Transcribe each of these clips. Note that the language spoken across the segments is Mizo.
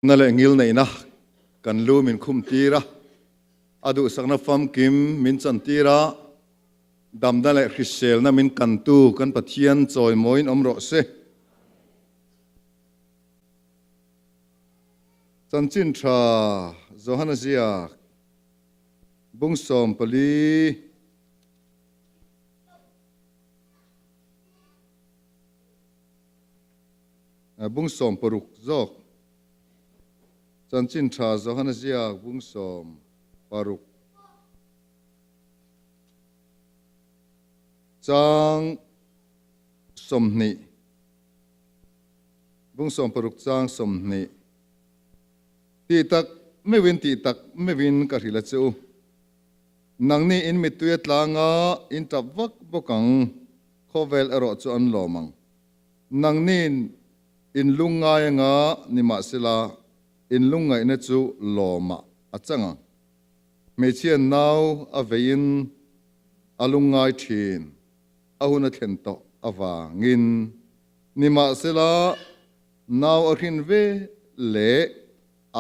Na leh ngilneihna kan lu min khum tir a, a duhsakna famkim min chan tir a, damna leh hriselna min kantu kan Pathian chawimawiin awm rawh se. Chanchin tha Johana ziak bung 14. Bung 16 zawk Chanchin tha Johana ziak bung 16 chang 20 bung 60 chang 20 Tih tak meuhin tih tak meuhin ka hrilh a che u. Nangni in mittui a tlang a, in tap vak bawk ang, khawvel erawh chu an lawm ang. Nangni in lungngai anga nimahsela in lungngaihna chu lawmah a chang ang. Hmeichhia nau a veiin a lungngai thin, a hun a thlen tawh avangin. Nimahsela nau a hrin ve leh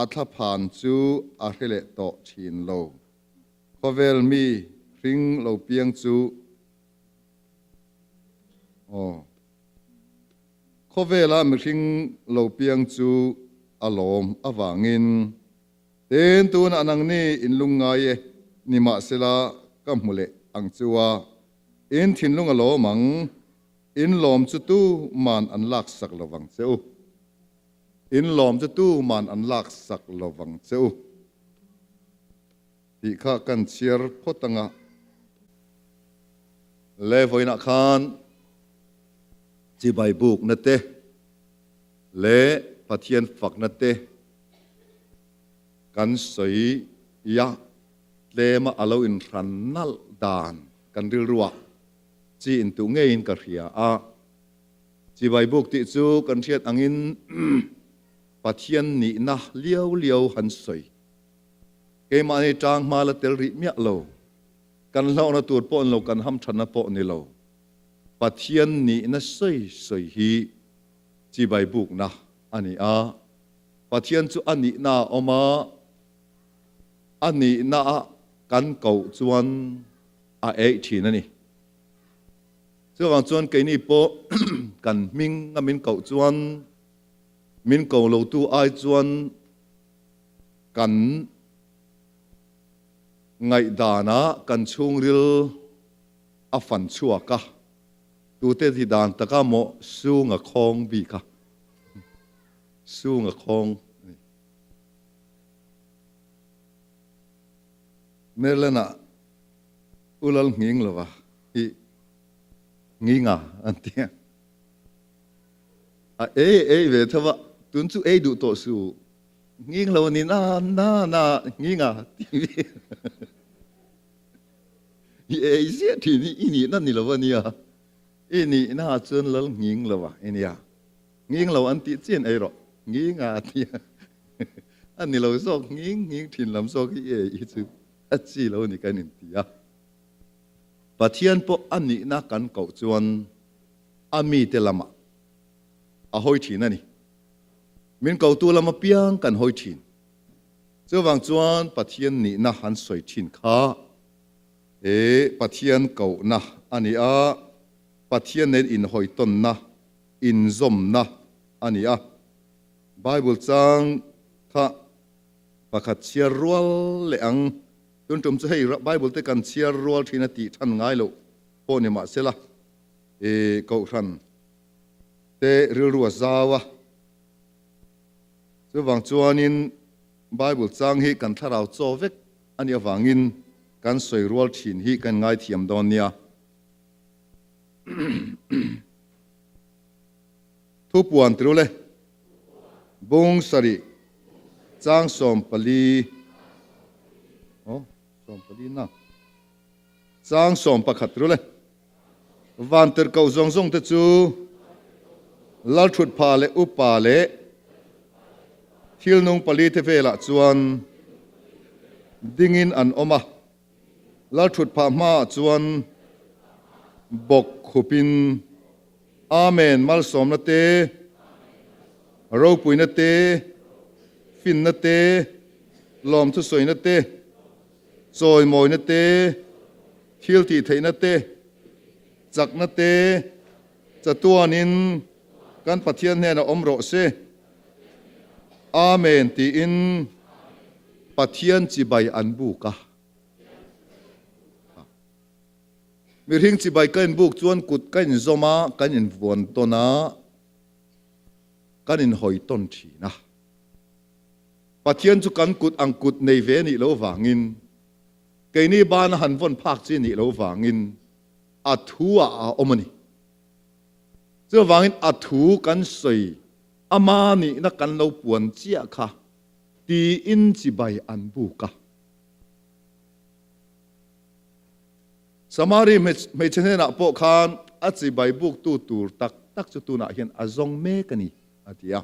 a thlaphan chu a hre leh tawh thin lo. Khawvel mi hring lo piang chu aw. Khawvela mihring lo piang chu a lawm avangin tin tunah nangni in lungngai e, nimahsela ka hmu leh ang chu a, in thinlung a lawm ang, in lawm chu tu man an laksak lovang che u. In lawm chu tu man an laksak lovang che u. Tih kha kan chhiar phawt anga. Le vawiinah khan chibai bukna te leh Pathian fakna te kan sawi a, tlema a lo inhran nalh dan kan rilruah chi intuh ngeiin ka hria a. Chibai buk tih chu kan hriat angin Pathian nihna liau liau han sawi. Keimahni tang hma la tel rih miah lo. Kan hlauhna tur pawh ni lo, kan hamthatna pawh ni lo. Pathian nihna sawi sawi hi chibai bukna a ni a. Pathian chu a nihna a awm a, a nihna a kan koh chuan a eih thin a ni. Chuvang chuan keini pawh kan hming a min koh chuan min ko lotu ai chuan Kan ngaihdanah kan chhungril a fan chhuak a, tute thi dan taka maw sung a khawng bik a, sung a khawng a ni. Maryland-ah U Lal Nghing lova hi Nginga an ti a, a ei ei ve tho a, tun chu ei duh tawh suh. Nghing lo ni na na na nghing a ti ve. I ei ziah thin hi i nihna ni lo a nia. I nihna ah chuan lal nghing lo a i nia. Nghing lo an tih chian ei rawh. Nghing a ti a. A ni lo zawk nghing nghing thin lam zawk hi i ei hi chu a chi lo ni kan inti a. Pathian pawh a nihna kan koh chuan a mite lamah a hawi thin a ni. Min kotu lam apiang kan hawi thin. Chuvang chuan Pathian nihna han sawi thin kha he Pathian kohna a ni a, Pathian nen inhawitawnna, inzawmna a ni a. Bible chang kha pakhat chhiar rual leh ang. Tun tum chu hei Bible te kan chhiar rual thin a tih than ngai loh pawh ni mahsela i kohhran te rilru a zau a. Chuvang chuanin Bible chang hi kan thlarau chaw vek a nih avangin kan sawi rual thin hi kan ngaithiam dawn nia. Thupuan tirul e, bung sarih chang 14, aw 14 na, chang 11 tirul e. Vantirhkoh zawng zawng te chu Lalthutpha leh upa leh thil nung pali te velah chuan dingin an awm a. Lalthutpha hmaah chuan bawk khupin, Amen, malsawmna te, ropuina te, Finna te, lawmthu sawina te, chawimawina te, thil tih theihna te, chakna te, chatuanin kan Pathian hnenah awm rawh se. Amen tiin Pathian chibai an buk a. Mihring chibai ka inbuk chuan kut ka inzawm a, kan invuan tawn a, kan inhawi tawn thin a. Pathian chu kan kut ang kut nei ve nih lo vangin, keini bana han vawn phak chi nih lo vangin a thu ah a awm a ni. Chuvangin a thu kan sawi ama nihna kan lo puan chiah kha tiin chibai an buk a. Samari hmeichhe hnenah pawh khan a chibai buktu tur tak tak chu tunah hian a zawng mek a ni, a ti a.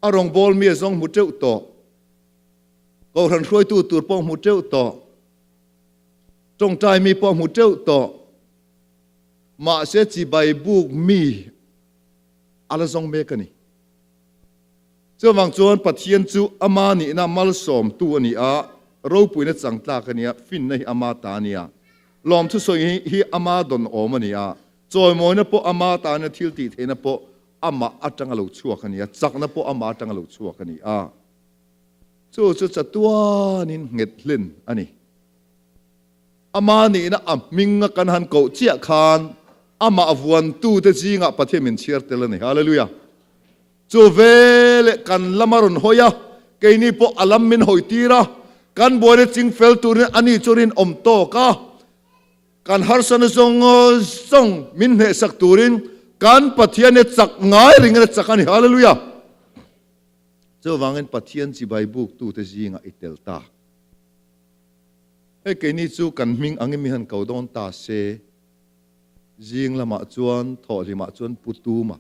A rawngbâwl mi a zawng hmu teuh tawh, kohhran hruaitu tur pawh hmu teuh tawh, tawngtai mi pawh hmu teuh tawh, mahse chibai buk mi a la zawng mek a ni. Chuvang chuan Pathian chu ama nihna malsawmtu a ni a, ropuina chang tlak a ni a, finna hi ama ta a ni a, lawmthusawi hi ama dawn awm a ni a, chawimawina pawh ama ta a ni a, thil tih theihna pawh amah atanga lo chhuak a ni a, chakna pawh amah atanga lo chhuak a ni a. Chu chu chatuanin nghet hlen a ni. Ama nihna a hminga kan han koh chiah khan amah vuantute zingah Pathian min chhiar tel a ni. Hallelujah! Chu veleh kan lam a rawn hawi a, keini pawh a lam min hawi tir a, kan buaina ching fel turin ani chu rinawm tawk a, kan harsana zawng zawng min hnehsak turin kan Pathian hi chak ngai ringin a chak a ni. Hallelujah! Chuvangin Pathian chibai buktute zingah i tel ta. Hei keini chu kan hming angin mi han ko dawn ta se, zing lamah chuan thawhhlimah chuan pu Tuma,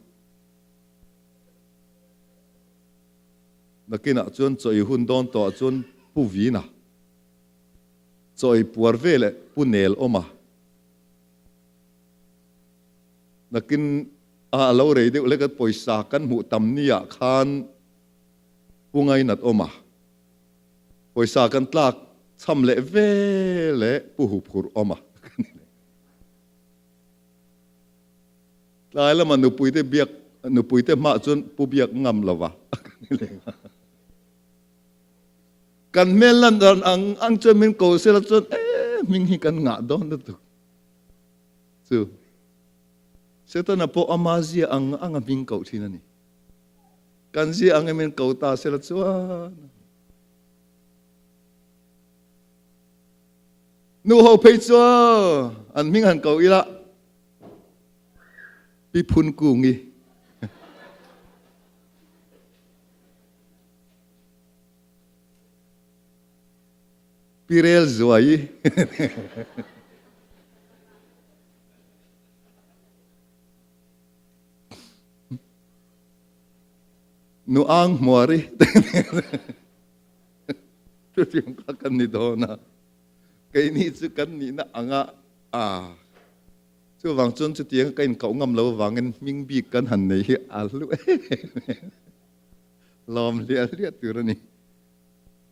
Nakinah chuan chaw i hun dawn tawhah chuan pu Vina, chaw i puar ve leh pu Nel awm a. Nakin a lo rei deuh lek a pawisa kan hmuh tam niah khan pu Ngainat awm a. Pawisa kan tlak cham leh ve leh pu Huphurh awm a. Tlai lama nupuite biak nupuite hmah chuan pu biak ngam lova kan hmel lan dan ang ang chuan min ko sela chuan e hming hi kan ngah dawn lutuk chu Setana pawh ama zia ang ang a hming koh thin a ni kan zia ang min ko ta sela chuan nu ho phei chuan an hming han ko ila Pi Phun Kungi. Pi Rel Zuai. Nu Ang Hmuari. Chutiang kha kan ni dawn a. Keini chu kan nihna anga a Chuvang chuan chutiang ka inkoh ngam lo avangin hming bik kan han nei hi a hlu em em lawm hliah hliah tur a ni.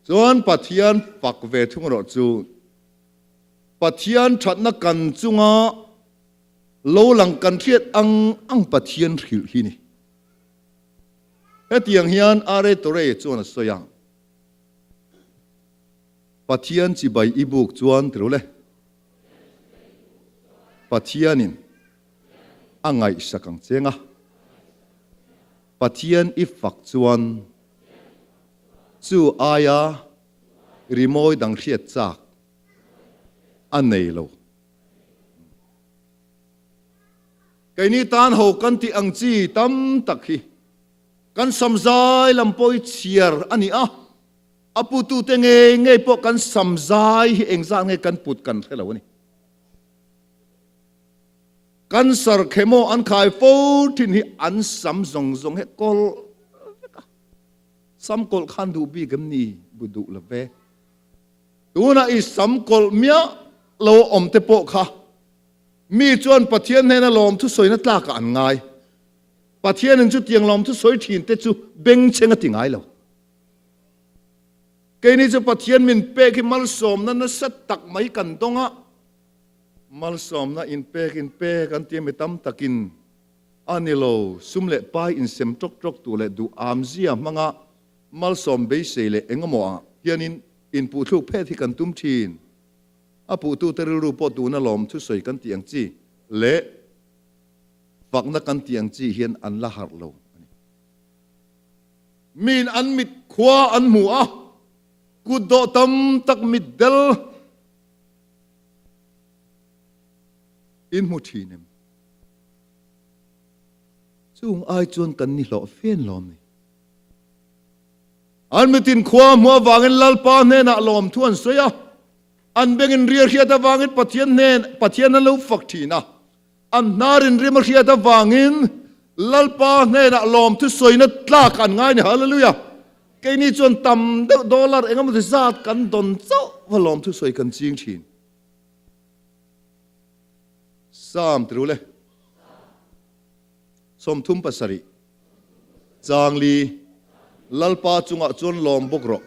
Chuan Pathian fak ve thung erawh chu Pathian thatna kan chunga lo lang kan hriat ang ang Pathian hrilh hi ni. Hetiang hian R.A. Torrey chuan a sawi a, Pathian chibai i buk chuan ti lo le. Pathianin a ngaihsak ang cheng a, Pathian i fak chuan chu aia rimawi dang hriat chak a nei lo. Keini tan ho kan tih ang chi tam tak hi kan samzai lam pawh hi chhiar a ni a. A putute ngei ngei pawh kan sam zai hi engzat nge kan put kan hre lo a ni. Cancer chemo an khai fo thin hi an sam zawng zawng hi kawlh vek a. Sam kawlh khan duh bik em ni? Bu duh lo ve. Tunah i sam kawlh miah lo awm te pawh kha mi chuan Pathian hnena lawmthu sawina tlakah an ngai. Pathianin chutiang lawmthu sawi thin te chu bengchheng a ti ngai lo. Keini chu Pathian min pek hi malsawmna nasa tak mai kan dawng a, malsawmna inpek inpek an tia mi tam takin a ni lo, sum leh pai insem tawk tawk tur leh duh amzia hmanga malsawm beisei leh engemaw ah hianin inpuhthluk phet hi kan tum thin. A puhtute rilru pawh tuna lawm thusawi kan tih ang chi leh fakna kan tih ang chi hian an la harh lo a ni. Miin an mit khua an hmu a, kut dawh tam tak mit del in hmu thin em? Chung ai chuan kan ni hlawh fen lawm ni. An mitin khua hmu avangin Lalpa hnenah lawmthu an sawi a, an bengin ria hriat avangin Pathian hnen Pathian an lo fak thin a. An hnar inrim a hriat avangin Lalpa hnenah lawmthu sawina tlak an ngai ni. Hallelujah! Keini chuan tam deuh dollar engemaw ti zat kan dawn chauh va lawmthu sawi kan ching thin. Psalm ti rule 37 Changli Lalpa chungah chuan lawm bawk rawh.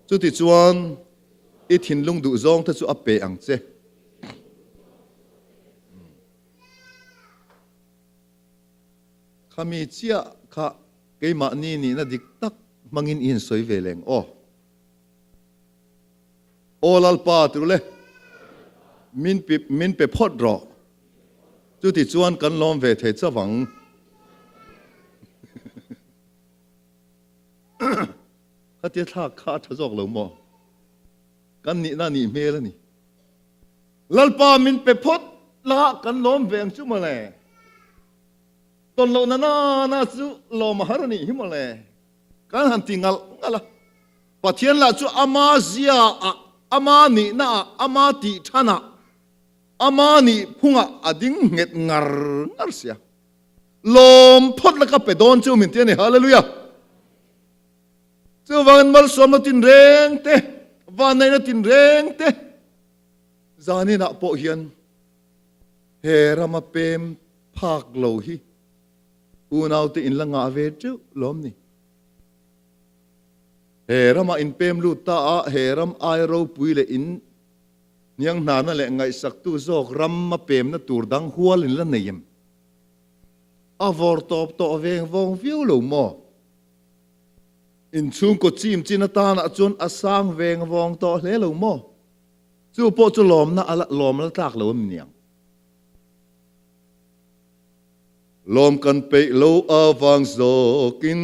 Chutichuan i thinlung duh zawng te chu a pe ang che. Khami chiah kha keimahni nihna dik tak hmangin i insawi ve leng aw. Aw Lalpa tirh le, min pe min pe phawt rawh. Chuti chuan kan lawm ve thei chauh ang. Khatia thlak kha a tha zawk lo maw? Kan nihna nih hmel a ni. Lalpa min pe phawt la kan lawm ve ang chu mawle. Tawn loh na nana chu lawm a har a nih hi mawle. Kan han ti ngalh ngalh a. Pathian lah chu ama zia ah, ama nihna ah, ama tih than ah, ama nih phung ah a ding nghet ngar ngar sia. Lawm phawt la ka pe dawn chu min ti a ni. Hallelujah! Chuvangin malsawmna tinreng te, vanneihna tinreng te zaninah pawh hian he rama pem phak lo hi unaute in la ngah ve teuh lawm ni. He rama in pem lut ta a, he ram ai ropui leh in hnianghnarna leh ngaihsaktu zawk rama pemna tur dang hual in la nei em? A vawr tawp tawh veng vawng viau lo maw? Inchhungkaw chim chin atanah chuan a sang veng vawng tawh hle lo maw? Chu pawh chu lawmna a la lawm la tlak lo em niang? Lawm kan peih lo avang zawkin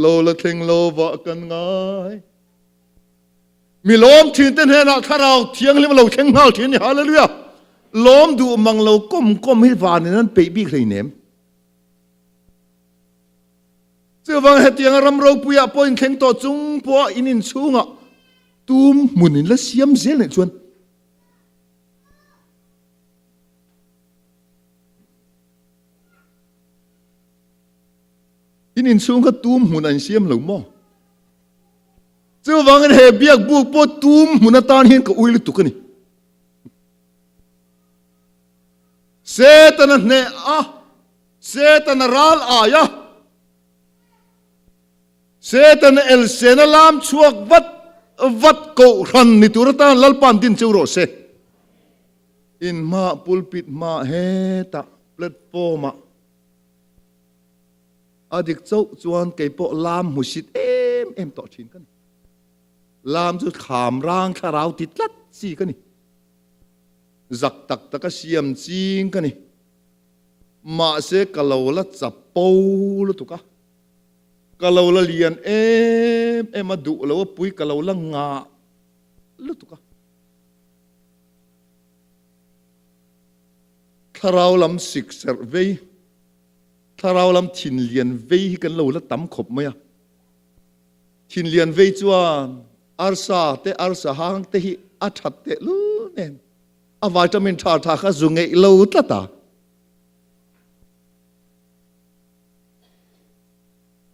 lo la thleng lo vah kan ngai. Mi lawm thinte hnenah Thlarau Thianghlim a lo thleng nghal thin a ni. Hallelujah! Lawm duh mang lo kawm kawm hi vanin an peih bik hleinem. Chuvang hetianga ram ropuiah pawh inthleng tawh chung pawha in inchhungah tum hmun in la siam zel nih chuan in inchhung kha tum hmun a insiam lo maw? Chuvangin he biak buk pawh tum hmun atan hian ka ui lutuk a ni. Setana hneh a Setana ral aia Setana elsena lam chhuak vat vat kohhran ni tur atan Lalpa'n din cheu rawh se. In hma pulpit hma hetah platform ah a dik chauh chuan kei pawh lam hmusit em em tawh thin ka ni. Lam chu thlam rang thlarau ti tlat chi ka ni. Zak tak taka siam ching ka ni. Mahse ka lo la chapo lutuk a, ka lo la lian em em a, duh lo a pui ka lo la ngah lutuk a. Thlarau lam sik serh vei, thlarau lam thin lian vei hi kan lo la tam khawp mai a. Thin lian vei chuan arsa te arsa hang te hi a that tehlul nen. A vitamin tha tha kha zu ngeih lo tlat a.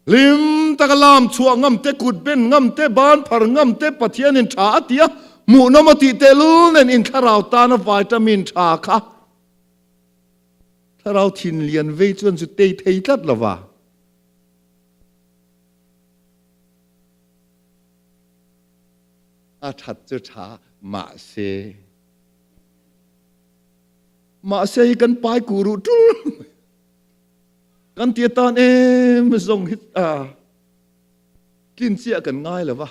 Hlim taka lam chhuah ngam te, kut ben ngam te, ban phar ngam te Pathianin tha a ti a, hmuhnawm a tih tehlul nen in thlarau tana vitamin tha kha thlarau thin lian vei chuan zu tei thei tlat lo va. A that chu tha mahse mahse hi kan pai ku ruh tul kan ti atan em zawng hi a tlin chiah kan ngai lo va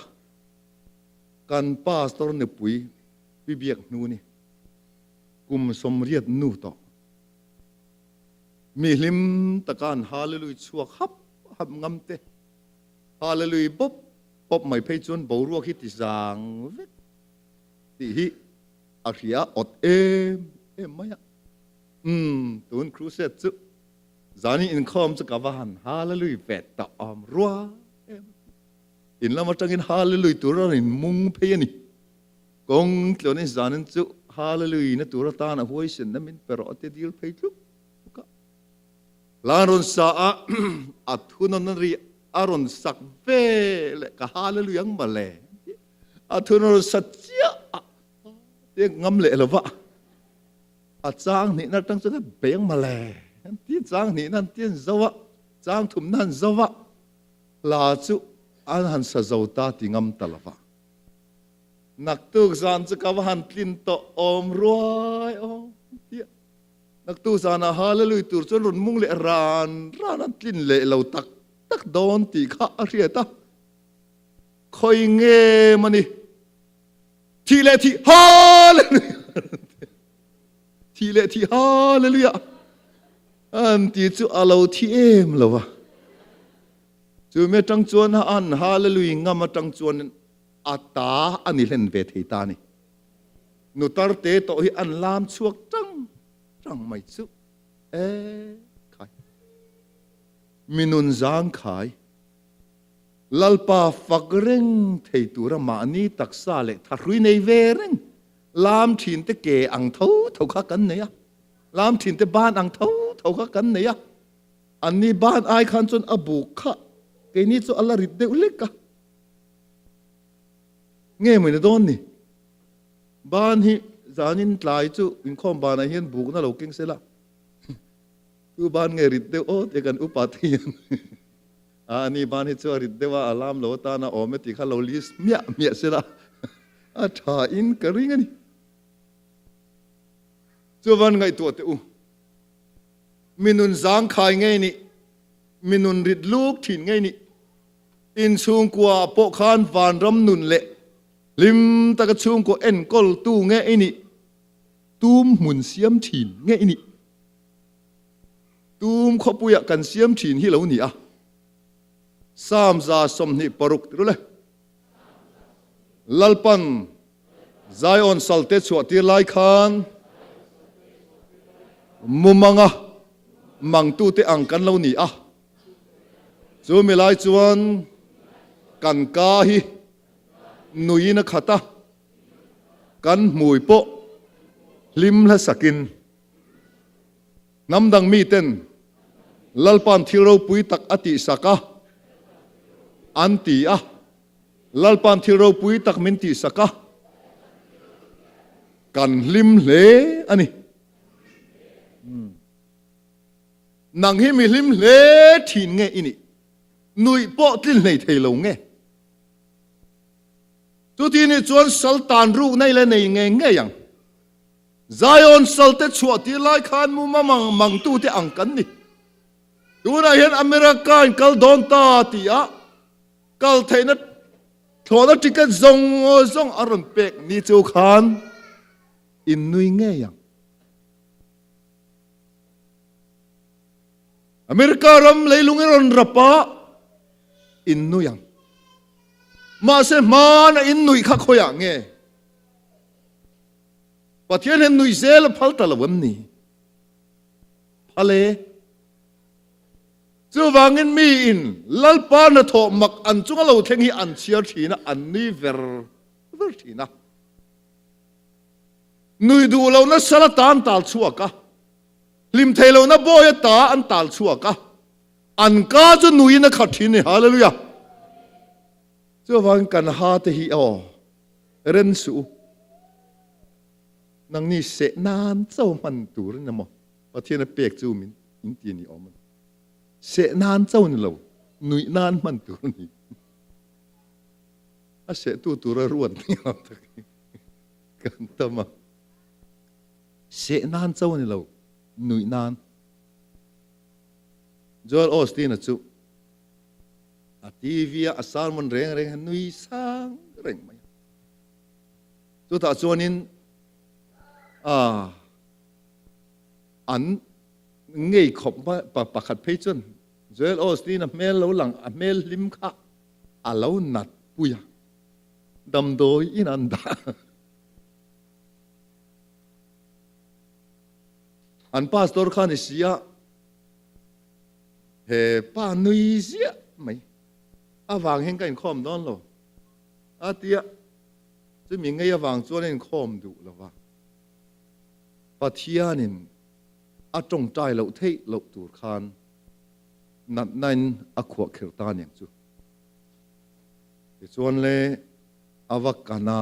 kan pastor nupui pi biak hnu ni kum 80 nu tawh mi hlim taka an hallelujah chhuak hap hap ngam te hallelujah bawp pawp mai phei chuan boruak hi ti zang vek tih hi a hria awt em em mai a. Umm, tun crusade chu zanin inkhawm chu ka va han hallelujah ve tawh awm rua em. In lam atangin hallelujah tur a rawn inmung phei a ni. Kawng tluanin zanin chu hallelujah na tur atan a huaisenna min pe rawh te dil phei tluk tluk a. Hla an rawn sa a, a thunawn ri a rawn sak ve leh ka hallelujah ang mawle. A thunawn rawn sa chiah a, te ngam leh lo va. A chang hnihna atang chuan a bei ang mawle. An ti chang hnihna an ti an zo a, chang thumna an zo a, hla chu an han sa zo ta ti ngam ta lo va. Naktuk zan chu ka va han tlin tawh awm ruai awm tia. Naktu zanah Hallelujah tur chuan rawn mung leh ran ran an tlin leh lo tak tak dawn tih kha a hriat a. Khawi nge mawni thih leh thih Hallelujah thih leh thih Hallelujah an ti chu a lo thi em lo va. Chu mi atang chuan an Hallelujah ngam atang chuan a ta a ni hlen ve thei ta a ni. Nutar te tawh hi an lam chhuak tang tang mai chu e khai. Minun zang khai. Lalpa fak reng thei tura mahni taksa leh thahrui nei ve reng lam thin te ke ang tho tho kha kan nei a. Lam thin te ban ang tho tho kha kan nei a. Anni ban ai khan chuan a buk kha keini chu a la rit deuh lek a. Nge mawni dawn ni? Ban hi zanin tlai chu inkhawm banah hian bukna lo keng sela. Tu ban nge rit deuh aw tia kan upa te hian a ani ban hi chu a rit deuh a, a lam lo atana awm e tih kha lo list miah miah sela a tha in ka ring a ni. Chuvan ngaihtuah teh u, mi nun zangkhai ngei nih, mi nun rit luk thin ngei nih, Inchhungkua pawh khan vanram nun leh hlim taka chhungkaw enkawltu nge i nih? Tum hmun siam thin nge i nih? Tum khawpuiah kan siam thin hi lo ni a. Psalm 26 ti rul e. Lalpan Zion salte chhuah tir lai khan mumanga mangtute ang kan lo ni a. Chu mi lai chuan kan ka hi nuiin a khat a, kan hmui pawh hlim hla sakin hnam dang miten Lalpa'n thil ropui tak a tihsak a, an ti a. Lalpa'n thil ropui tak min tihsak a, kan hlim hle a ni. Nang hi mi hlim hle thin nge i nih? Nuih pawh tlin hlei thei lo nge? Chuti nih chuan sal tan ruk nei leh nei ngei ngei ang. Zion salte chhuah tir lai khan muma mang mangtute ang kan ni. Tunah hian America in kal dawn ta ti a kal theihna thlawhna ticket zawng zawng a rawn pek ni chu khan in nui ngei ang. America ram leilung i rawn rap a, in nui ang. Mahse hmana in nuih kha khawiah nge? Pathian hian nuih zel a phal ta lo em ni? Phal e. Chuvangin mi in Lalpa hnathawh mak an chunga lo thleng hi an chhiar thin a, an nui ver ver thin a. Nui duh lohna sal atan tal chhuak a, hlim thei lohna bawi ata an tal chhuak a, an ka chu nuiin a khat thin a ni. Hallelujah! Chuvangin kan ha te hi aw ren suh u, nangni seh nan cho hman tur in emaw Pathian a pek chu min in ti a ni awm a ni. Seh nan cho ni lo, nuih nan hman tur a ni. A sehtu tura ruat ni ang tak hi kan tam a. Seh nan cho a ni lo, nuih nan. Joel Osteen-a chu a TV-a a sermon reng reng hian nui sang reng mai a. Chutah chuanin a an ngei khawp pakhat phei chuan Joel Osteen-a hmel lo lang, a hmel hlim kha a lo nat pui a, damdawi in an dah. An pastor kha ni si a, he pa nui ziah mai avang hian ka inkhawm dawn lo a tia, chumi ngei avang chuan a inkhawm duh lo va. Pathianin a tawngtai loh theih loh tur khan natnain a khuah kherh ta aniang chu. Tichuan le a va kan a,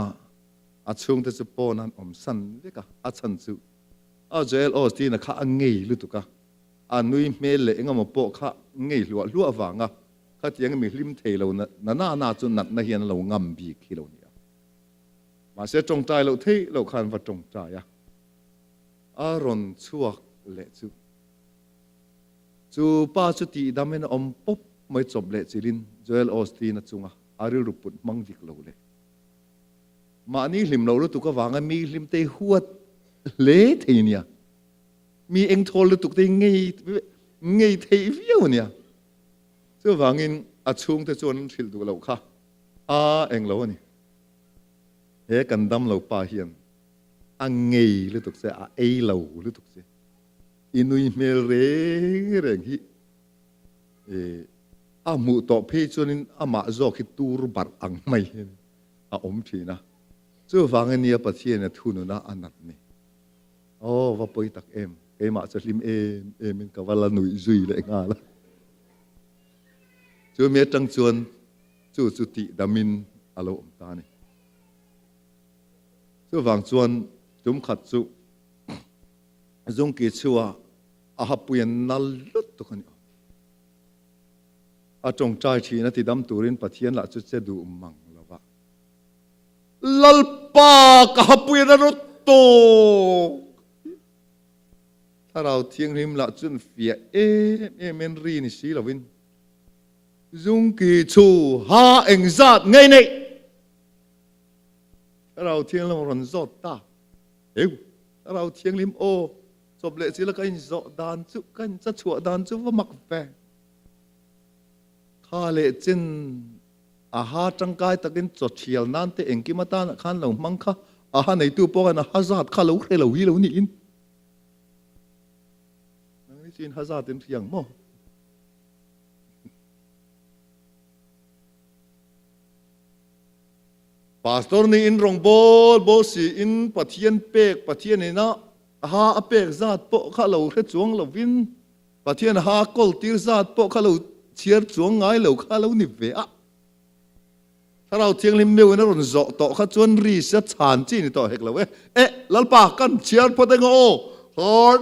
a chhungte chu pawn an awm san vek a, a chhan chu a Joel Osteen-a kha a ngei lutuk a, a nui hmel leh engemaw pawh kha ngei hluah hluah avanga khatiang mi hlim thei lo na na na chu natna hian a lo ngam bik hi lo ni a. Mahse tawngtai loh theih loh khan va tawngtai a, a rawn chhuak leh chu. Chu pa chu tihdamin a awm pawp mai chawp leh chilhin Joel Osteen a chunga a rilru put hmang dik lo leh mahni hlim lo lutuk avanga mi hlim te huat hle thei nia, mi engthawl lutuk te ngei ngei theih viau ania. Chuvangin a chhungte chuan an hrilh duh loh kha a englo a ni. He kan damlo pa hian a ngei lutuk che, a ei lo lutuk che. I nui hmel reng reng hi a hmuh tawh phei chuanin amah zawk hi tur barh ang mai hian a awm thin a. Chuvang ania Pathian a thununa a nat ni. Aw va pawi tak em, keimah chu hlim em em in ka va la nuih zui leh nghal a. Chumi atang chuan chu chu tih damin a lo awm ta a ni. Chuvang chuan tum khat chu Zungki chu a a hapui a nal lutuk a ni awm. A tawngtai thin a tidam turin Pathian lah chu che duh mang lo va. Lalpa ka hapui a na rawt tawk! Thlarau Thianghlim lah chuan fiah em em in ri ni si lovin Zungki chu ha engzat ngei neih? Thlarau Thianghlim a rawn zawt ta. Eu, Thlarau Thianghlim aw, chawp leh chila ka inzawh dan chu, ka incha chhuah dan chu va mak ve. Kha leh chin a ha tangkai takin chaw thial nan te engkim atan ah khan lo hmang kha, a ha neitu pawh khan a ha zat kha lo hre lo hi lo niin. Nang ni chu in ha zat in hria ang maw? Pastor nih in rawngbâwl bawl si in Pathian pek Pathian ina ha a pek zat pawh kha lo hre chuang lovin Pathian ha kawl tir zat pawh kha lo chhiar chuang ngai lo kha lo ni ve a. Thlarau Thianghlim meuhin a rawn zawh tawh kha chuan ri sia chhan chi ni tawh hek lo e. Eh, Lalpa kan chhiar phawt eng aw, Lord,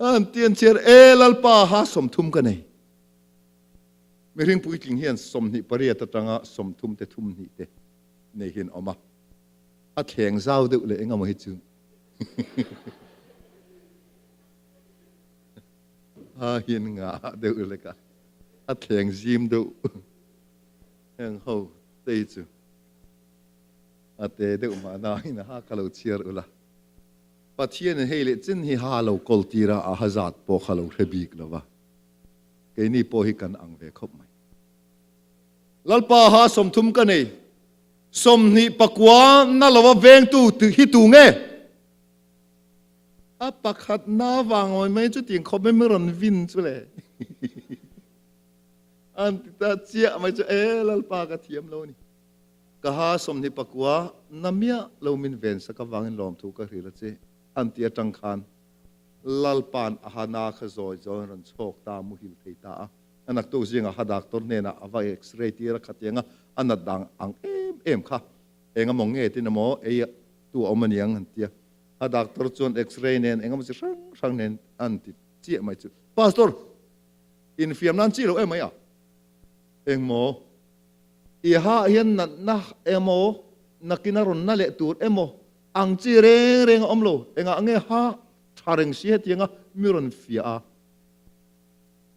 an ti an chhiar e, Lalpa ha 30 ka nei. Mihring puitling hian 28 atanga 30 te 32 te nei hian awm a, a thleng zau deuh leh engemaw hi chu a hin ngah deuh lek a, a thleng zim deuh heng ho te hi chu a te deuh mahna in a ha ka lo chhiar ula. Pathianin hei leh chin hi ha lo kawl tir a, a ha zat pawh kha lo hre bik lo va. Keini pawh hi kan ang ve khawp mai. Lalpa ha 30 ka nei, 29 na lova vengtu hi tu nge? A pakhat na vang awm mai chu tiang khawp mai rawn vin chu le. An ti ta chiah mai chu e Lalpa ka thiam lo ni. Ka ha 29 na miah lo min ven sak avangin lawmthu ka hril a che an ti atang khan Lalpa'n a hana kha zawi zawiin rawn chhawk ta a, muhil thei ta a. A naktuk zingah ha doctor hnenah a va x-ray tir a, khatiang a a nat dang ang em em kha eng emaw nge tin emaw ei tu a awm aniang an ti a. A doctor chuan x-ray nen eng emaw chi hrang hrang nen an ti chiah mai chu, Pastor, infiam nan chi lo em mai a? Engmaw? I ha hian natna emaw, nakina rawn na leh tur emaw ang chi reng reng a awm lo. Engah nge ha tha reng si hetianga mi rawn fiah a?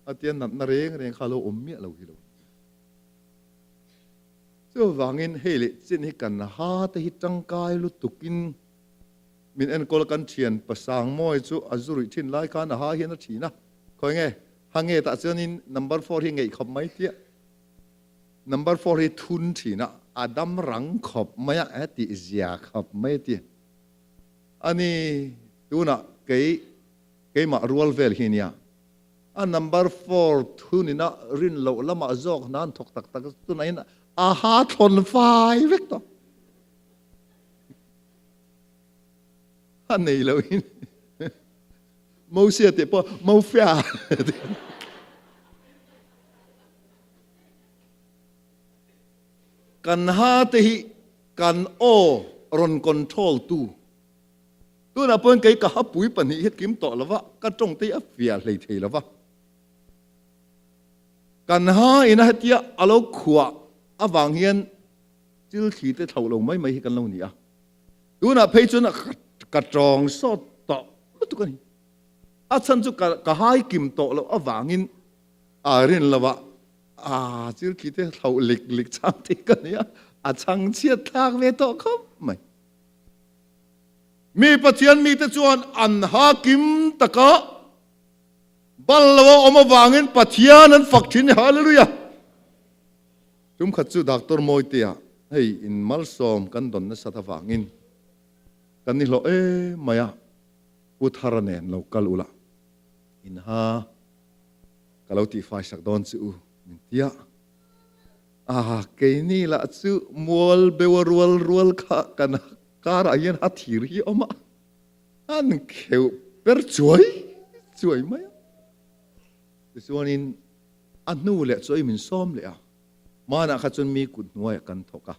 A tia natna reng reng kha a lo awm miah lo hi lo. Chuvangin hei leh chin hi kan ha te hi tangkai lutukin min enkawl a kan thian Pasangmawi chu a zu ruih thin lai khan a ha hian a thin a, khawi nge ha nge tah chuanin number four hi ngeih khawp mai tia number four hi thun thin a, a dam rang khawp mai a, he tih zia khawp mai a ti a ni tunah kei keimah rual vel hi nia. A number four thunina rin loh lamah zawk hna an thawk tak tak tunah a ha thlawn fai vek tawh. A nei lo in Mosia tih pawh Mofia. Kan ha te hi kan aw rawn control tu. Tunah pawhin kei ka hapui pahnih hi kim tawh lova, ka tawng te hi a fiah hlei thei lova. Kan ha ina hetia a lo khuah avang hian thil thli te thloh lo mai mai hi kan lo ni a. Tunah phei chuan ka tawng sawt tawh lutuk a ni. A chhan chu ka hai kim tawh loh avangin a rin lova a thil thli te thloh lik lik chang thei ka ni a, a chhang chhiat thlak ve tawh khawp mai. Mi Pathian mite chuan an ha kim taka bal lo a awm avangin Pathian an fak thin i Hallelujah! Tum khat chu Doctor Mawitea hei in malsawm kan dawn nasat avangin kan ni hlawh em mai a, Pu Thara nen lo kal ula in ha ka lo tihfai sak dawn chu u min tia. A keini lah chu mual beuh a rual rual kha kan karah hian a thir hi a awm a, an kheuh per chuai chuai mai a. Tichuanin a hnu leh chu min sawm leh a, hmanah kha chuan mi kut hnuaiah kan thawk a,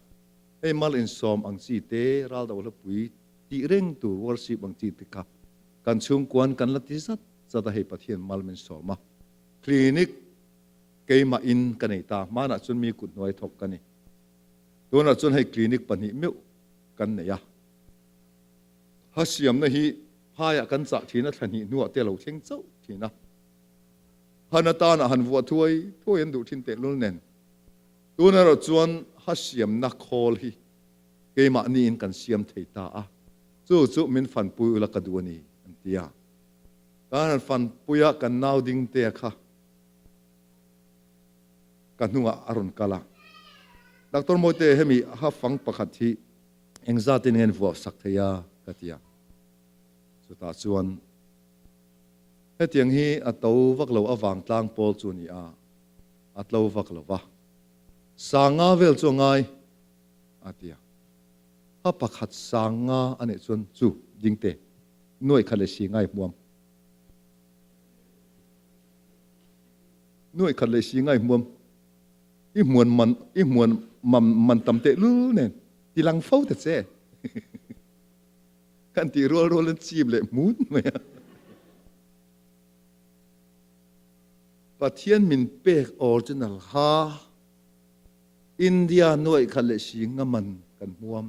hei mal insawm ang chi te, ral dohlapui tih reng tur worship ang chi te kha kan chhungkuan kan la ti zat zat a, hei Pathian mal min sawm a, clinic Keimah in ka nei ta, hmanah chuan mi kut hnuai thawk ka ni. Tunah chuan hei clinic pahnih meuh kan nei a. Ha siamna hi phaiah kan chah thin a, thla hnih hnuah te a lo thleng chauh thin a. Han atana han vuah thuai thuai an duh thin tehlul nen. Tun erawh chuan ha siamna khawl hi keimah niin kan siam thei ta a, chu chu min fanpui ula ka duh a ni, an ti a. Kan han fanpui a, kan nau dingtea kha Ka hnungah a rawn kal a. Doctor Mawite, hemi ha fang pakhat hi engzatin nge an vuah sak thei a? ka ti a. Chutah chuan hetiang hi a to vak lo avang tlang pawl chu a ni a, a tlo vak lo va. Sanga vel chu a ngai, a ti a. Ha pakhat sanga a nih chuan chu dingte nuaih khat leh si ngai hmuam. Nuaih khat leh si ngai hmuam i hmuan man i hmuan mam man tam teh lul nen ti lang fo ta che kan tih rual rual in chip leh hmun mai a. Pathian min pek original ha India nuaih khat leh si nga man kan hmuam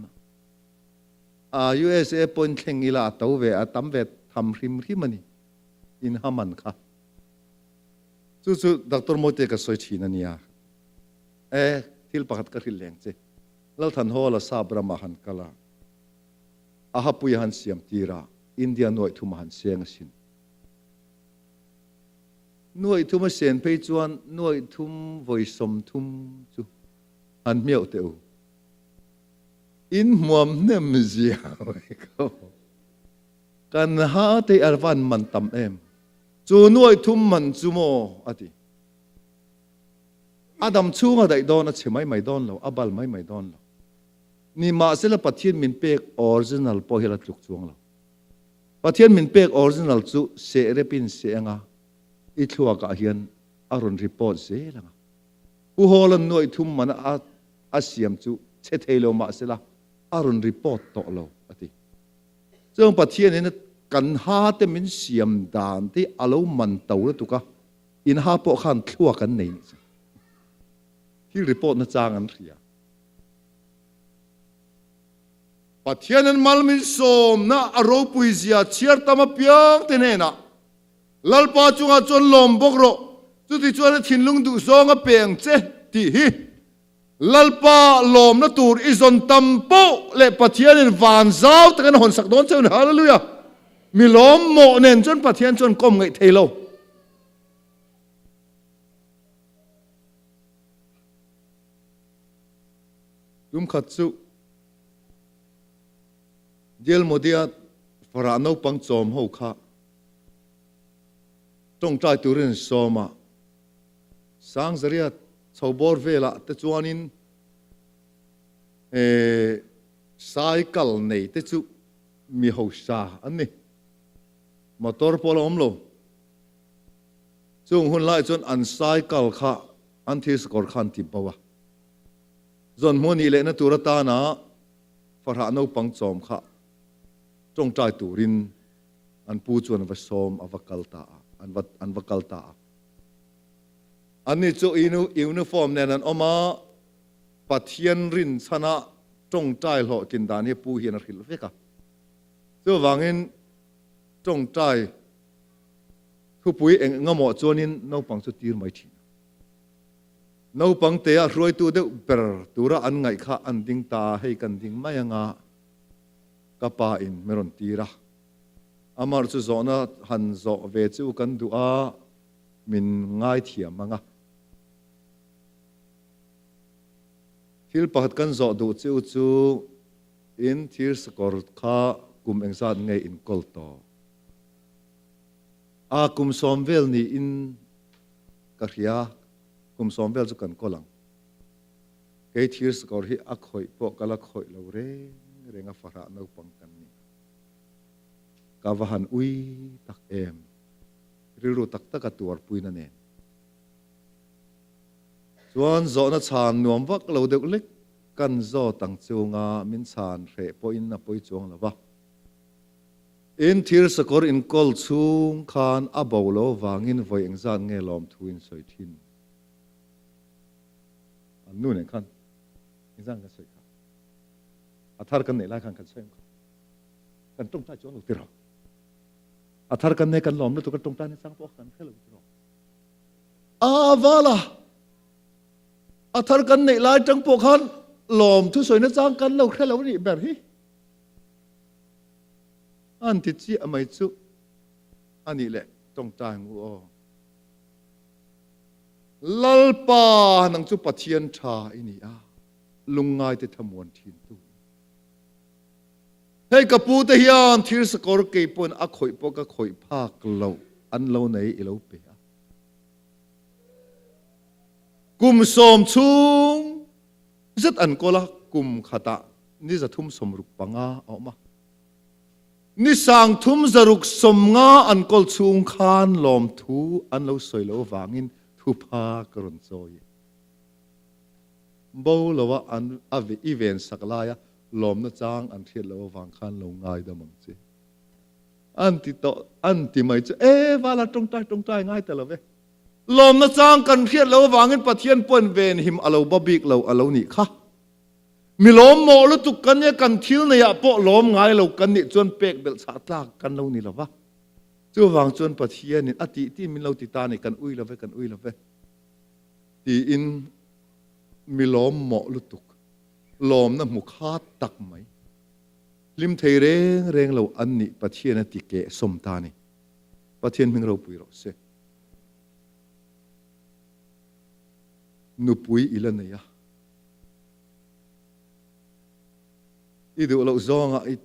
a USA point thleng ila a to ve a tam ve tham hrim hrim a ni in ha man kha. Chu chu Doctor Mawite ka sawi thin a nia. E, thil pakhat ka hrilh leng che. Lalthan Hall a sap ramah han kal a, a hapui a han siam tir a, India nuaih thum a han seng asin. Nuaih thum a sen phei chuan nuaih thum vawi 30 chu han hmiauh teh u. In hmuam hnem zia mai ka. Kan ha te a van man tam em. Chu nuaih thum man chu maw? a ti. A dam chhung a daih dawn, a chhe mai mai dawn lo, a bal mai mai dawn lo. Nimahsela Pathian min pek original pawh hi a la tluk chuang lo. Pathian min pek original chu seh repin seh anga i thluakah hian a rawn report zel anga. Pu Hawla'n nuaih thum mana a a siam chu chhe thei lo mahsela a rawn report tawh lo, a ti. Chuang Pathianin kan ha te min siam dan te a lo man to lutuk a, in ha pawh khan thluak an nei nih chu. Thil report na chang an hria. Pathian an mal min sawmna a ropui zia chhiar tam apiang te hnenah Lalpa chungah chuan lawm bawk rawh, chuti chuan a thinlung duhzawng a pe ang che tih hi Lalpa lawmna tur i zawn tam poh leh Pathianin van zau takin a hawnsak dawn cheu ni. Hallelujah! Mi lawm mawh nen chuan Pathian chuan kawm ngaih thei lo. Tumkhat chu Dialmodia farah naupang chawm ho kha tawngtai turin sawma Sangzariat chho bawr velah te chuanin cycle nei te chu mi hausa an ni. Motor pawh la awm lo. Chung hun lai chuan an cycle kha an thil sakawr kha an ti bo a. Zawn hmuh nih lehna tur atana fahrah naupang chawm kha tawngtai turin an pu chuan a va sawm a va kal ta a, an va an va kal ta a. Anni chu uniform nen an awm a, Pathian rinchhana tawngtai hlawhtlin dan hi pu hian a hrilh vek a. Chuvangin tawngtai thupui eng engemaw chuanin naupang chu tir mai thin a. Naupang tea hruaitu deuh ber tura an ngaih kha an ding ta a, hei kan ding mai anga ka pa in min rawn tir a. Amar chu zawhna han zawh ve chu kan duh a, min ngaithiam ang a. Thil pakhat kan zawh duh chu chu in thir sakawr kha kum engzat nge in kawl tawh? A kum sawm vel niin ka hria, kum sawm vel chu kan kawl ang. Kei thir sakawr hi a khawih pawh ka la khawih lo reng reng a fahrah naupang kan ni a. Ka va han ui tak em! Rilru tak taka tuarpuina nen chuan zawhna chhan nuam vak lo deuh lek kan zawt ang chunga min chhan hreh pawhin a pawi chuang lo va. In thir sakawr inkawl chhung khan a bo lo vangin vawi engzat nge lawmthu in sawi thin? An nu nen khan engzat kan sawi kha? A thar kan neih lai khan kan sawi ang kha. Kan tawngtai chuang lo tirh. A thar kan nei kan lawm lutuk a tawngtai nachang pawh kan hre lo tiraw. A vala a thar kan neih lai tang pawh khan lawm thusawi nachang kan lo hre lo nih ber hi. An ti chiah mai chu a nih leh tawngtai ang u aw. Lalpa nang chu Pathian tha i ni a, lungngaite thamuan thin tu. Hei ka pu te hian thir sakawr kei pawn a khawih pawh ka khawih phak lo an lo nei i lo pe a. Kum sawm chhung zet an kawl a, kum khatah ni 365 a awm a. Ni 360 an kawl chhung khan lawmthu an lo sawi lo avangin thupha ka rawn chawi e. Bo loa an a i ven sak laia lawmna chang an hriat loh avang khan lo ngaidam ang che. An ti tawh, an ti mai chu, E, vala tawngtai tawngtai ngai ta lo ve. Lawmna chang kan hriat loh avangin Pathian pawn venhim a lo ba bik lo a lo nih kha. Mi lawm mawh lutuk kan nia, kan thil neiah pawh lawm ngai lo kan nih chuan pek belh chhah tlak kan lo ni lo va. Chuvang chuan Pathianin a tih tih min lo ti ta ni, kan ui lo ve, kan ui lo ve tiin mi lawm mawh lutuk. Lawmna hmu khat tak mai. Hlim thei reng reng lo an nih Pathian a ti keh sawm ta ni. Pathian hming ropui rawh se. Nupui i la nei a. I duh loh zawngah i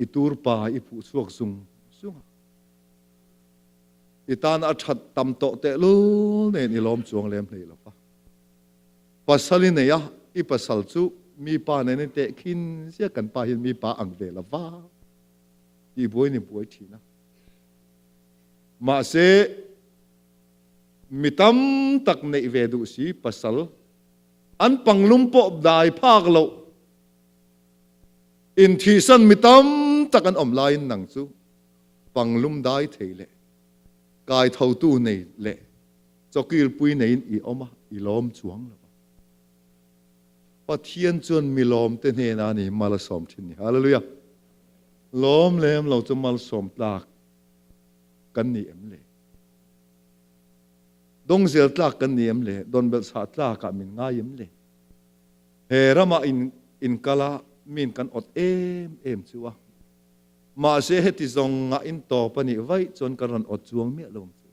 i tur pa i phuh chhuak zung zung a. I tan a that tam tawh tehlul nen i lawm chuang lem hlei lo va. Pasal i nei a, i pasal chu mi pa nen in teh khin zia kan pa hian mi pa ang ve lo va tih buai ni buai thin a. Mahse, mi tam tak neih ve duh si pasal an panglum pawh dai phak loh inthihsan mi tam tak an awm laiin nang chu panglum dai thei leh kaithotu nei leh Chawkilpui neiin i awm a, i lawm chuang lo a. Pathian chuan mi lawmte hnenah a ni mal a sawm thin ni. Hallelujah. Lawm lem lo chu malsawm tlak kan ni em le? Dawngzel tlak kan ni em le? Dawnbelh chhah tlakah min ngai em le? He ramah in in kal a, min kan awt em em chu a. Mahse heti zawng ngah in tawp a nih vaih chuan kan rawn awt chuang miah lo ang chu.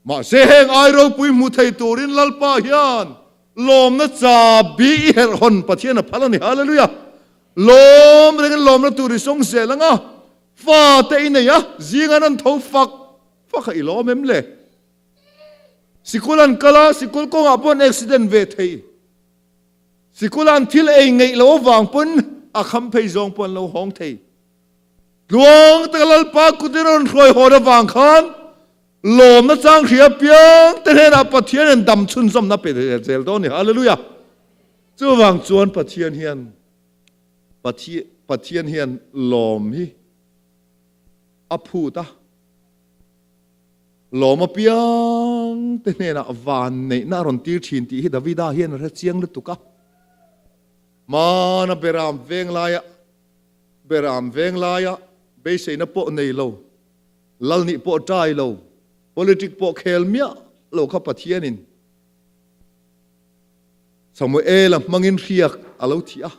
Mahse heng ai ropui hmu thei turin Lalpa hian lawmna chabi i herh hawn Pathian a phal a ni. Hallelujah! Lawm rengin lawmna tur i sawng zel ang a, fate i nei a, zingan an tho fak fak a i lawm em le? Sikul an kal a, sikul kawngah pawh an accident ve thei. Sikul an thil ei ngeih loh avang pawn a kham phei zawng pawh an lo hawng thei. Tluang taka Lalpa kut in rawn hruai hawn avang khan lawmna chang hria piang te hnenah Pathian in dam chhunzawmna pe zel dawn a ni. Hallelujah! Chuvang chuan Pathian hian Pathian hian lawm hi a phut a. Lawm apiang te hnenah vanneihna a rawn tir thin tih hi Davida hian a hre chiang lutuk a. Hmana Beram veng laia Beram veng laia beiseina pawh nei lo, lal nih pawh ṭai lo, politic pawh khel miah lo kha Pathianin Samuela hmangin hriak a lo thih a.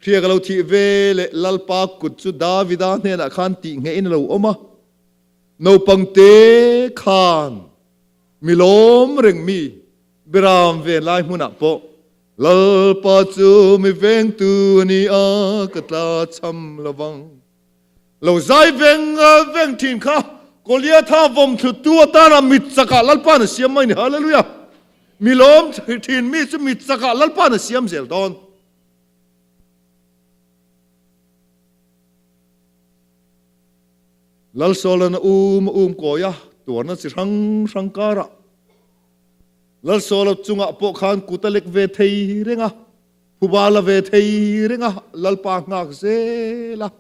Hriak a lo thih ve leh Lalpa kut chu Davida hnenah khan tih ngeihin a lo awm a. Naupangte khan mi lawm reng mi Beram ven lai hmunah pawh Lalpa chu mi vengtu a ni a, ka tla cham lo vang. Lo zai veng veng thin kha Goliatha vawm thlutu atana mit chakah Lalpa'n a siam mai ni. Hallelujah! Mi lawm thin mi chu mit chakah Lalpa'n a siam zel dawn. Lalsawla'n a um a um kawi a, tuarna chi hrang hrang karah Lalsawla chungah pawh khan kut a lek ve thei reng a, phuba la ve thei reng a, Lalpa nghak zel a,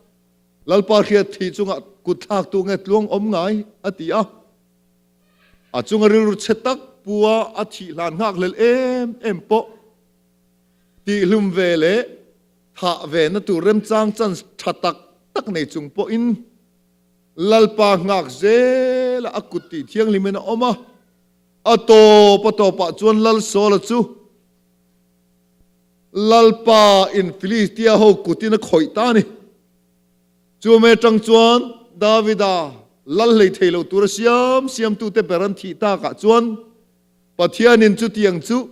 Lalpa hriat thih chungah kut thlaktu nge tluang awm ngai a ti a. A chunga rilru chhe tak pua a thih hlan nghak hlel em em pawh tihhlum ve leh thah ve na tur remchang chance tha tak tak nei chung pawhin Lalpa nghak zela a kut tih thianghlimin a awm a. A tawp a tawpah chuan Lalsawla chu Lalpa in Filistia ho kutin a khawih ta a ni. Chu mai atang chuan Davida lal hlei thei lo tura siam siamtute ber an thih takah chuan Pathianin chutiang chu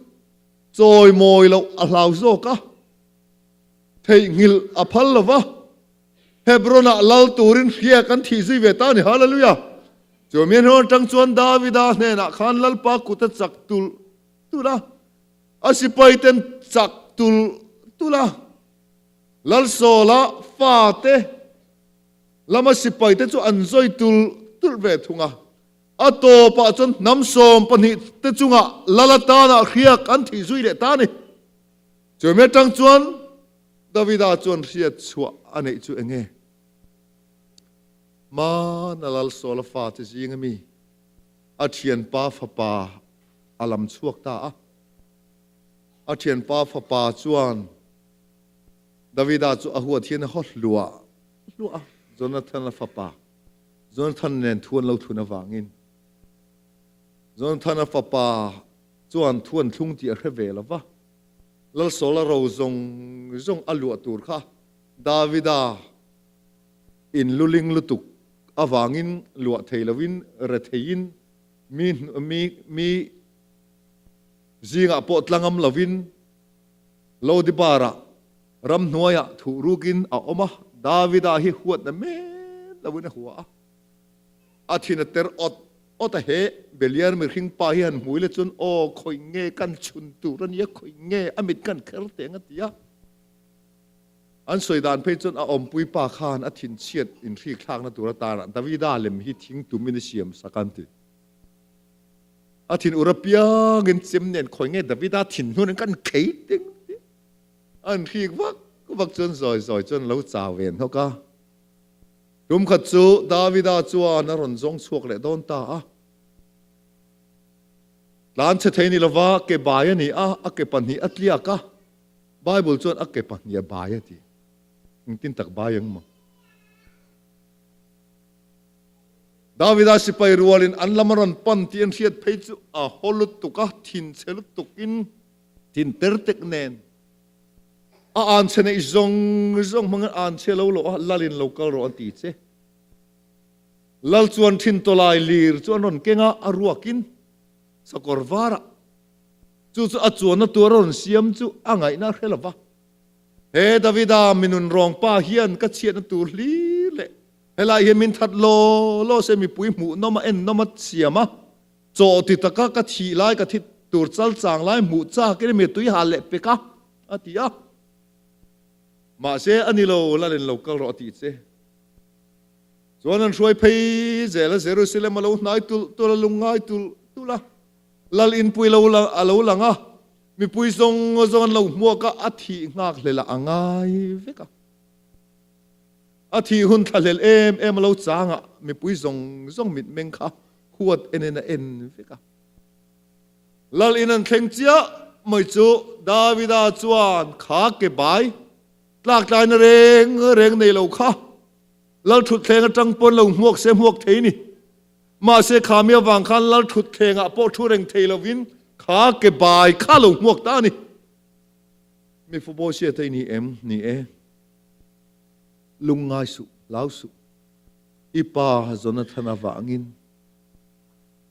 chawimawi loh a hlau zawk a, theihnghilh a phal lo va, Hebron-ah lal turin hria kan thih zui ve ta a ni. Hallelujah! Chu mi hnu atang chuan Davida hnenah khan Lalpa kut a chak tulh tulh a, a sipaiten chak tulh tulh a, Lalsawla fate lama sipaite chu an zawi tulh tulh ve thung a. A tawpah chuan hnam 12 te chungah lal atana hriak an thih zui leh ta a ni. Chu mi atang chuan Davida chuan hriat chhuah a neih chu eng nge? Hmana Lalsawla fate zinga mi a thianpa fapa a lam chhuak ta a. A thianpa fapa chuan Davida chu a huat hian a haw hluah hluah a, Jonathana fapa Jonathan nen thu an lo thun avangin Jonathana fapa chuan thu an thlung tih a hre ve lo va. Lalsawla ro zawng zawng a luah tur kha Davida in luling lutuk avangin luah thei loin re theiin mi mi mi zingah pawh tlangam loin Lodibar-ah ramhnuaiah thuh rukin a awm a, Davida hi huatna men loin a hua a, a thin a ter awt awt a, he Beliar mihring pa hi han hmui le chuan aw khawi nge kan chhun tur a nia, khawi nge a mit kan kher teng a ti a. An sawi dan phei chuan a awmpui pa khan a thinchhiat inhrik thlakna tur atana Davida lem hi thing tumin a siam sak an ti. A thin ur apiangin chem nen khawi nge Davida thin hnun in kan khei teng ti. An hrik vak vak chuan zawi zawi chuan lo chau ve hnawk a. Tum khat chu Davida chuan a rawn zawng chhuak leh dawn ta a. Tlan chhe thei ni lova ke bai a ni a, a ke pahnih a tliak a. Bible chuan a ke pahnih a bai a ti. Engtin tak bai ang maw? Davida sipai rualin an lam a rawn pan tih an hriat phei chu a haw lutuk a, thin chhe lutukin thin ter tek nen a an chhe neih zawng zawng hmangin an chhe lo lo a, Lalin lo kal rawh an ti che. Lal chuan thin tawlai lir chu an rawn keng a, a ruakin sakawr varah chu chu a chuanna tur a rawn siam chu a ngaihna a hre lo va. He Davida minun rawngpa hian ka chhiatna tur hlir leh helai hian min that law law se mipui hmuhnawm a ennawm a siam a, chaw ti taka ka thih lai ka thi tur chal chang lai hmuh chak in mi tui hal leh pek a, a ti a. Mahse a ni lo, Lalin lo kal rawh a ti che. Chuan an hruai phei zel a, Jerusalem a lo hnai tulh tulh a, lungngai tulh tulh a, Lal inpui lo a lo lang a, mipui zawng zawng an lo hmuak a, a thih nghak hlel ah a ngai vek a. A thih hun thlahlel em em a lo chang a, mipui zawng zawng mitmeng kha huat en en a en vek a. Lal in an thleng chiah mai chu Davida chuan kha ke bai tlak tlaina reng reng nei lo kha Lal thutthleng atang pawn lo hmuak se hmuak thei ni. Mahse kha mi avang khan lal thutthlengah pawh thu reng thei lovin kha ke bai kha lo hmuak ta a ni. Mi fubaw hriat a i ni em? Ni e. Lungngai suh, hlau suh. I pa Jonathan avangin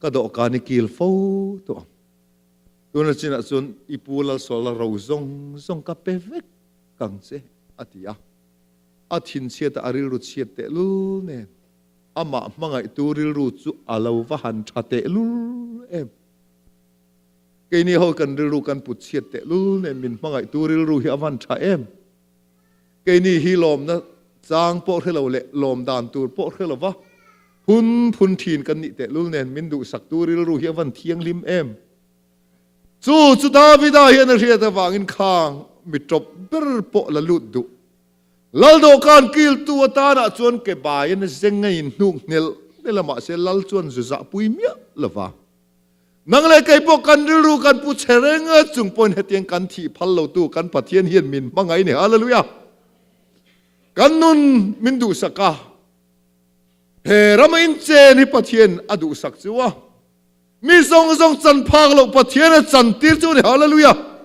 ka dawhkan i kil fo tawh ang. Tuna chinah chuan i pu Lalsuala ro zawng zawng ka pe vek ang che, a ti a. A thinchhiata a rilru chhiat tehlul nen. Amah hmangaihtu rilru chu a lo va han tha tehlul em? Keini ho kan rilru kan put chhiat tehlul nen min hmangaihtu rilru hi a van tha em? Keini hi lawmna chang pawh hre lo leh lawm dan tur pawh hre lova phun phun thin kan nih tehlul nen min duhsaktu rilru hi a van thianghlim em? Chu chu Davida hian a hriat avangin khang mi tawp ber pawh la lut duh. Lal dawhkan kiltu atanah chuan ke baiin a zeng a inhnuk hnelh hnelh a, mahse Lal chuan zu zahpui miah lo va. Nang leh kei pawh kan rilru kan pu che reng a, chung pawhin hetiang kan thih phal lotu kan Pathian hian min hmangaih a ni. Hallelujah! Kan nun min duhsak a, he rama inchen hi Pathian a duhsak chu a. Mi zawng zawng chan phak loh Pathian a chantir chu a ni. Hallelujah!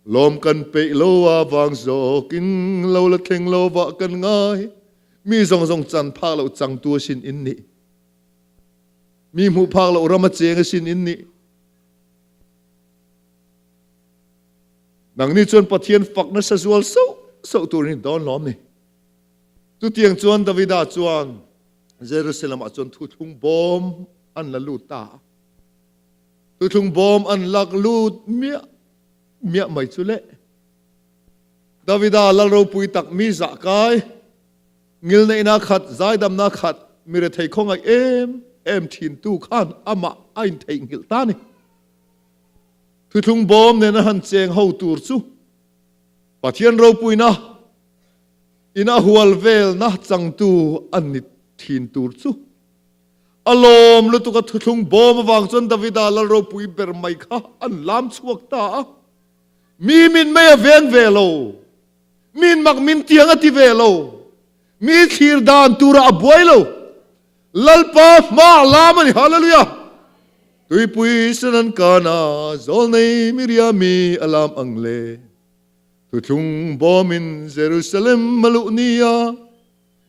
Lawm kan peih lo a vang zawkin lo la thleng lo vah kan ngai. Mi zawng zawng chan phak loh changtu a sin in nih. Mi hmuh phak loh ram a cheng a sin in nih. Nangni chuan Pathian fak nasa zual sauh sauh tur in dawn lawm ni. Chutiang chuan Davida chuan Jerusalem ah chuan thuthlung bawm an la lut ta a. Thuthlung bawm an lak lut miah miah mai chu le. Davida lal ropui tak mi zah kai, ngilneihna khat, zaidamna khat, mi rethei khawngaih em em thintu khan amah a intheihnghilh ta ni. Thuthlung bawm nena han cheng ho tur chu Pathian ropuina in a hual velna changtu an ni thin tur chu. A lawm lutuk a thuthlung bawm avang chuan Davida lal ropui ber mai kha an lam chhuak ta a. Mi min mei a veng ve lo, min mak min tiang a ti ve lo, mi thlir dan turah a buai lo. Lalpa hma a lam a ni, Hallelujah! Tuipui sen an kan a, zawlnei Miriami a lam ang le. Thuthlung bawmin Jerusalem a luh nia,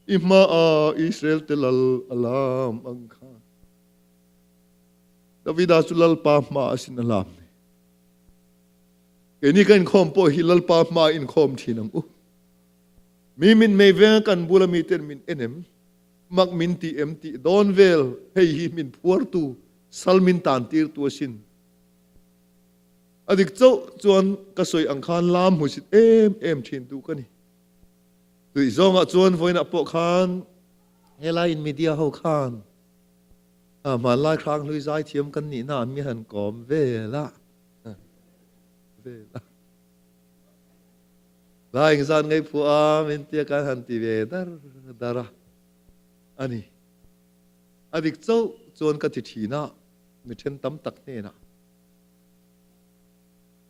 I hmaah Israel te lal a lam ang kha. Davida chu Lalpa hmaah a sin a lam ni. Keini kan inkhawm pawh hi Lalpa hmaah inkhawm thin ang u. Mi min mei venga kan bula miten min en em, mak min ti em tih dawn vel hei hi min phuartu, sal min tan tirtu a sin. A dik chauh chuan ka sawi ang khan lam hmusit em em thintu ka ni. Tui zawngah chuan vawiinah pawh khan helai in media ho khan hmanlai hranghlui zaithiam kan nihna an mi han kawm vel a vel a lai engzat ngei phuah a min tia kan han ti ve dar dar a ani a dik chauh chuan ka ti thin a mi then tam tak hnenah.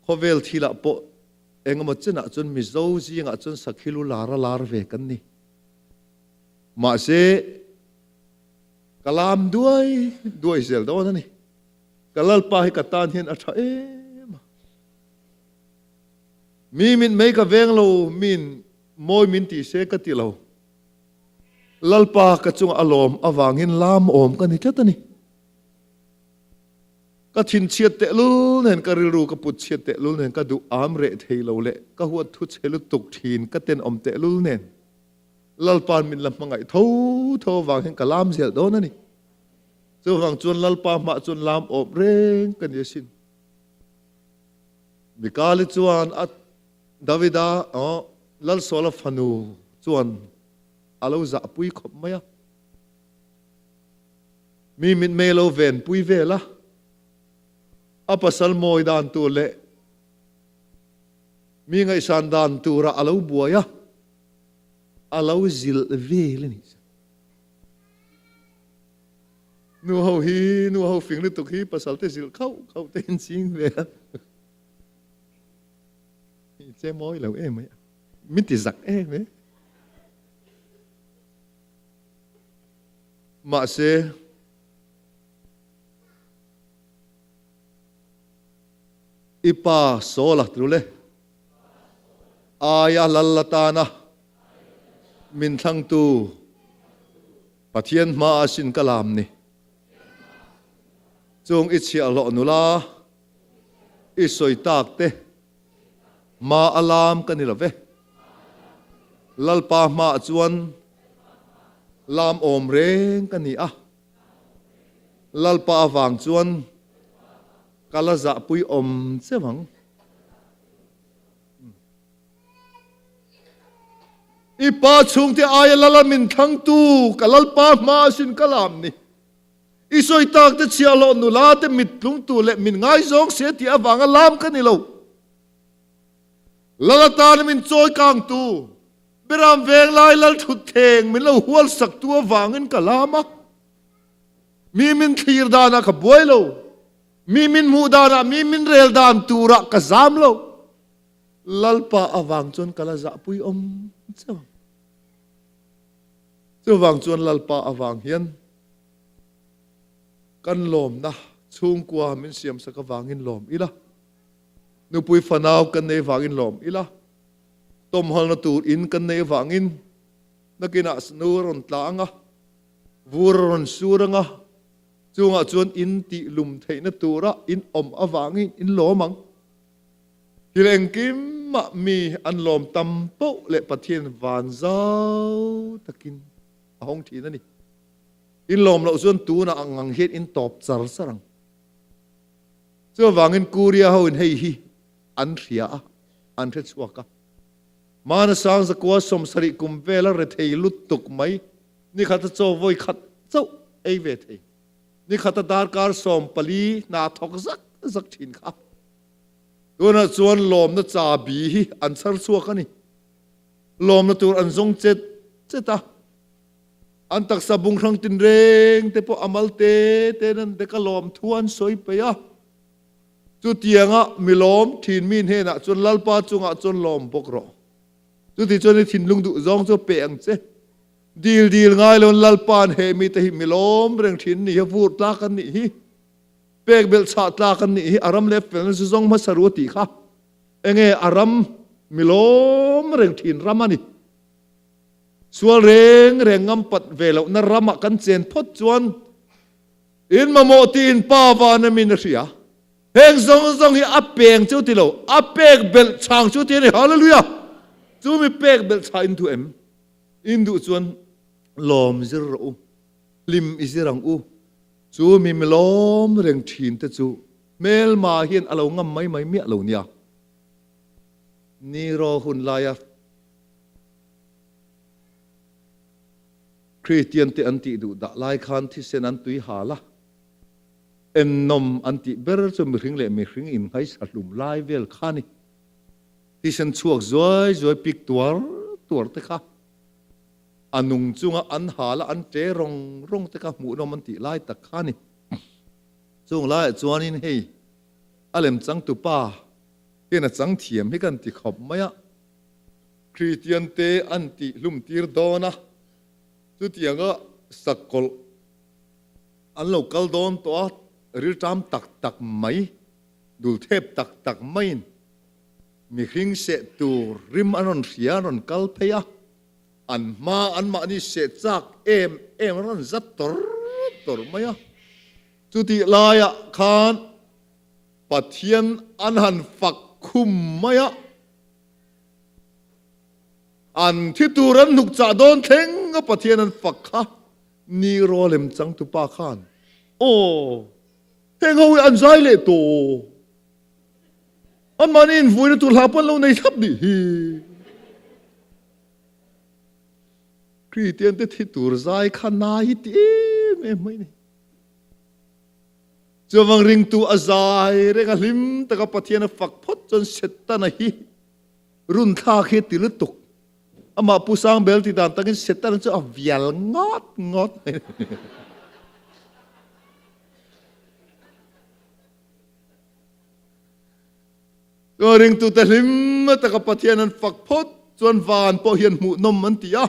Khawvel thilah pawh engemaw chenah chuan Mizo zingah chuan sakhi lu lar a lar ve kan ni. Mahse, ka lam duai duai zel dawn a ni. Ka Lalpa hi ka tan hian a tha em a. Mi min mei ka veng lo, min mawi min ti se ka ti lo. Lalpa ka chunga a lawm avangin lam awm ka ni tlat a ni. Ka thinchhiat tehlul nen, ka rilru ka put chhiat tehlul nen, ka duh am reh thei lo leh ka huat thu chhe lutuk thin ka tenawm tehlul nen Lalpa'n min la hmangaih tho tho avang hian ka lam zel dawn a ni. Chuvang chuan Lalpa hmah chuan lam awm reng ka ni asin. Mikali chuan a Davida Lalsawla fanu chuan a lo zahpui khawp mai a. Mi mitmei lo venpui vel a, a pasal mawi dan tur leh mi ngaihsan dan turah a lo buai a, a lo zilh vel a nih chu. Nu ho hi, nu ho fing lutuk hi pasal te zilh khauh khauh te in ching ve a. I che mawi lo em mai a, min ti zak em e. Mahse, i pa Saul-a tlul e, aia lal atana min thlangtu Pathian hmaah sin ka lam ni. Chung i chhiahhlawh nula i sawi tak te hma a lam ka ni lo ve. Lalpa hmaah chuan Lam awm reng ka ni a, Lalpa avang chuan ka la zahpui awm cheu ang. I pa chhungte aia lala min thlangtu ka Lalpa hma asin ka lam ni. I sawi tak te chhiahhlawh nula te mit tlungtu leh min ngaizawng se tih avanga lam ka ni lo. Lal atana min chawi kangtu, Beram Venglai Lal Thutthleng min lo hual saktu avangin ka lam a. Mi min thlir danah ka buai lo, mi min hmuh danah, mi min rel dan turah ka zam lo. Lalpa avang chuan ka la zahpui awm cheu ang. Chuvang chuan Lalpa avang hian kan lawmna chhungkua min siamsak avangin lawm ila. Nupui fanau kan nei vangin lawm ila, tawmhawlna tur in kan nei vangin nakinah snu a rawn tla ang a, vur a rawn sur ang a, chungah chuan in tih lum theihna tura in awm avangin in lawm ang. Thil engkimah mi an lawm tam poh leh Pathian van zau takin a hawng thin a ni. In lawm loh chuan tunah ang ang hian in tawp char char ang. Chuvangin Korea ho in hei hi an hria a, an hre chhuak a. Hmana sang zakua 70 kum vela rethei lutuk mai, nikhata chaw vawi khat chauh ei ve thei, nikhata darkar 14 hna thawk zak zak thin kha tunah chuan lawmna chabi hi an chhar chhuak a ni. Lawmna tur an zawng chet chet a. An taksa bung hrang tinreng te pawh a mal te tein an dek a lawm thu an sawi peih a. Chutianga mi lawm thin mi hnenah chuan Lalpa chungah chuan lawm bawk rawh. Chuti chuan i thinlung duh zawng chu pe ang che. Dil dil ngai loin Lalpa'n he mite hi mi lawm reng thin ni hi, vur tlak an nih hi, pek belh chhah tlak an nih hi, a ram leh felna chu zawng hmasa ru a tih kha. Enge a ram mi lawm reng thin ram a ni. Sual reng reng ngam pat ve lohna ramah kan chen phawt chuan in mamawh tiin Pa vana min a hria. Heng zawng zawng hi a peng chu ti lo, a pek belh chhang chu ti a ni. Hallelujah! Chu mi pek belh chhah in duh em? In duh chuan lawm zir rawh u, hlim i zir ang u. Chu mi milawm reng thin te chu hmelma hian a lo ngam mai mai miah lo nia. Nero hun laia Kristian te an tih duh dah lai khan thisen an tui hal a, ennawm an tih ber chu mihring leh mihring innghaisa hlum lai vel kha a ni. Thisen chhuak zuai zuai pik tuar tuar te kha a nung chunga an hal a, an ṭe rawng rawng te kha hmuhnawm an tih lai tak kha a ni. Chung laiah chuanin hei a lemchangtupa. Hian a chang thiam hi kan ti khawp mai a. Kristian te an tih hlum tir dawn a, chutianga sakawlh an lo kal dawn tawh a, rilṭam tak tak mai, dul thep tak tak maiin mihring seh tur rim an rawn hria, an rawn kal phei a, an hma anmahni seh chak em em an rawn zat tawr tawr mai a. Chutih laiah khan Pathian an han fak khum mai a, an thi tur an hnuk chah dawn thleng a Pathian an fak kha Nero lem changtupa khan aw heng ho hi an zai leh tawh an mahni invuina tur hla pawh an lo nei thlap nih hi. Kristian te thi tur zai kha nai hi ti em em mai ni. Chuvang ringtu a zai reng a hlim taka Pathian a fak phawt chuan Setana hi run thlak hi a ti lutuk. Amah Pu Sangbel ti dan takin Setana chu a vial ngawt ngawt mai. Chuan ringtute hlim taka Pathian an fak phawt chuan van pawh hian hmuhnawm an ti a.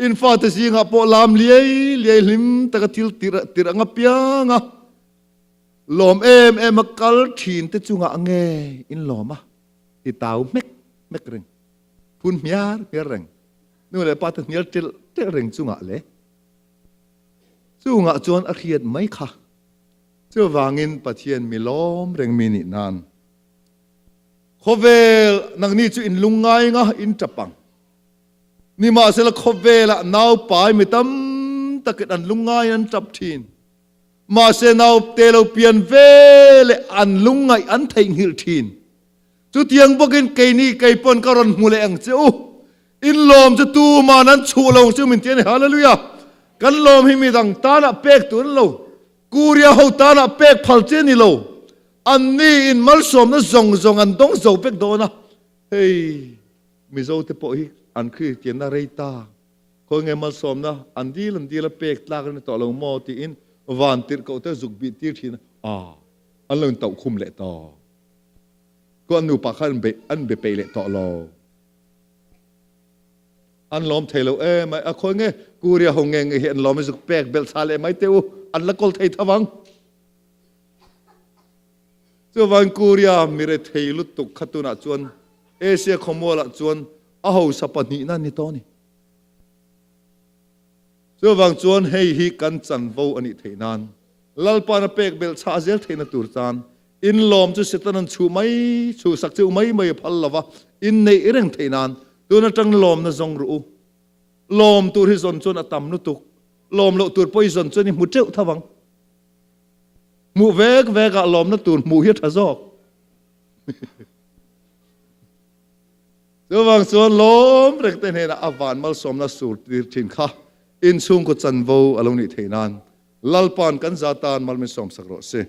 In fate zingah pawh lam liai liai hlim taka thil tirh anga pianga lawm em em a kal thin te chungah nge in lawm a ti tau hmek hmek reng, phun hmiar hmiar reng, nu leh pa te hnial telh telh reng chungah le chungah chuan a hriat mai kha. Chuvangin Pathian mi lawm reng mi nih nan khawvel nangni chu in lungngai nga in tap ang. Nimahsela khawvelah naupai mi tam takin an lungngai an tap thin. Mahse naute lo pian ve leh an lungngaih an theihnghilh thin. Chutiang bawkin keini kei pawn ka rawn hmu leh ang che u. In lawm chu tuman an chhuh lo ang che u min ti a ni. Hallelujah! Kan lawm hi midang tanah pek tur a ni lo. Kuria ho tanah pek phal che a ni lo. Anni in malsawmna zawng zawng an dawng zo vek dawn a. Hei! Mizo te pawh hi an Kristianna rei ta, khawi nge malsawmna an dil an dil a pek tlak a ni tawh lo maw tiin van tirhkoh te zuk bih tir thin a, an lo intauh khum leh tawh. Khaw an nupa kha an be an be peih leh tawh lo. An lawm thei lo em mai, a khawi nge Kuria ho nge nge hi an lawm i zuk pek belh thla leh mai teh u, an la kawl thei tho ang. Chuvang Korea mi rethei lutuk kha tunah chuan Asia khawmualah chuan a hausa pahnihna a ni tawh a ni. Chuvang chuan hei hi kan chanvo a nih theih nan Lalpa'n a pek belh chhah zel theihna tur tan inlawm chu Satan an chhuh mai chhuhsak cheu mai mai a phal lova inneih reng theih nan tun atang lawmna zawng ru u. Lawm tur hi zawn chuan a tam lutuk, lawm loh tur pawh i zawn chuan i hmu teuh tho ang. Hmuh vek vek ah lawmna tur hmuh hi a tha zawk. Chuvang chuan lawm reng te hnenah a van malsawmna sur tir thin kha inchhungkaw chanvo a lo nih theih nan Lalpa'n kan za tan mal min sawmsak rawh se.